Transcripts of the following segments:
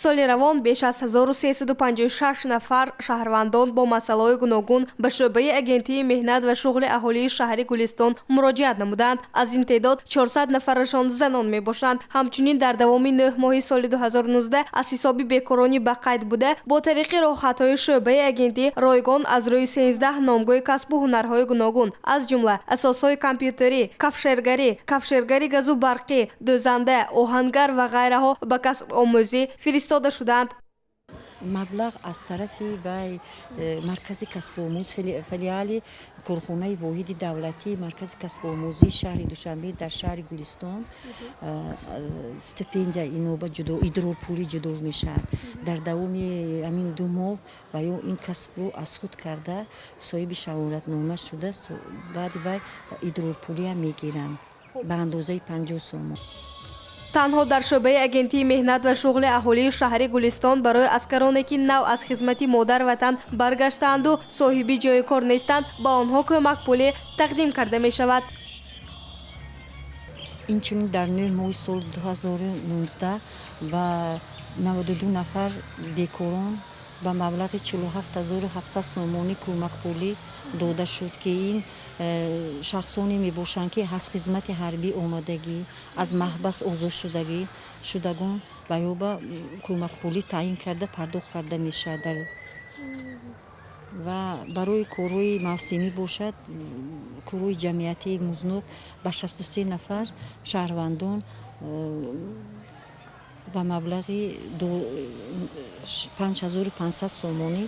Соли равон беш аз 1356 нафар шаҳрвандон бо масъалаҳои гуногун ба шӯъбаи Агентии меҳнат ва шуғли аҳолии шаҳри Гулистон муроҷиат намуданд. Аз ин теъдод 400 нафарашон занон мебошанд. Ҳамчунин дар давоми 9 моҳи соли 2019 аз ҳисоби бекорони ба қайд буда бо тариқи роҳхатҳои шӯъбаи агентӣ ройгон аз рӯи 13 номгӯи касбу ҳунарҳои гуногун, аз ҷумла асосҳои компютерӣ, кафшергарӣ, кафшергари газу барқӣ, дӯзанда, оҳангар ва ғайраҳо ба касбомӯзӣ фиристода шуданд. Маблағ аз тарафи вай маркази касбомӯз, филиали корхонаи воҳиди давлатии маркази касбомӯзии шаҳри Душанбе дар шаҳри Гулистон стипендия иноба ҷудо, идрорпулӣ ҷудо мешавад. Дар давоми ҳамин 2 моҳ ва ё ин касбро аз худ карда, соҳиби шаҳодатнома шуда, баъди вай идрорпулиам мегиранд ба андозаи 50 сомон. Танҳо дар шӯъбаи Агентии меҳнат ва шуғли аҳолии шаҳри Гулистон барои аскароне, ки нав аз хизмати модар ватан баргаштаанду соҳиби ҷойи кор нестанд, ба онҳо кӯмакпулӣ тақдим карда мешавад. Инчунин дар 9 моҳи соли 2019 ба 92 нафар бекорон ба маблағи 47 700 сомонӣ кӯмакпулӣ дода шуд, ки ин шахсоне мебошанд, ки аз хизмати ҳарбӣ омадагӣ, аз маҳбас озод шудагон ва ё ба кӯмакпулӣ таъин карда пардохт карда мешавад. Ва барои корҳои мавсимӣ бошад, корҳои ҷамъиятии музднок ба 63 нафар шаҳрвандон ба маблағи 5500 сомонӣ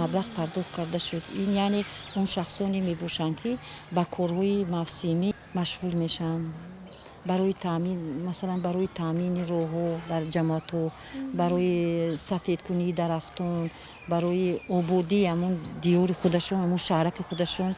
маблағ пардохт карда шуд. Ин яъне он шахсоне мебошанд, ки ба корҳои мавсимӣ машғул мешаванд, барои таъмин, масалан, барои таъмини роҳҳо дар ҷамоатҳо, барои сафедкунии дарахтон, барои ободии ҳамун диёри худашон, ҳамун шаҳраки худашон.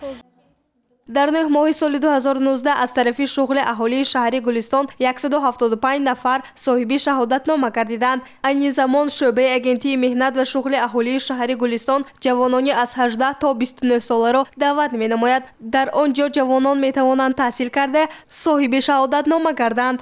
Дар 9 моҳи соли 2019 аз тарафи шуғли аҳолии шаҳри Гулистон 175 нафар соҳиби шаҳодатнома гардиданд. Айни замон шӯъбаи Агентии меҳнат ва шуғли аҳолии шаҳри Гулистон ҷавонони аз 18 то 29 соларо даъват менамояд. Дар он ҷо ҷавонон метавонанд таҳсил карда, соҳиби шаҳодатнома гарданд.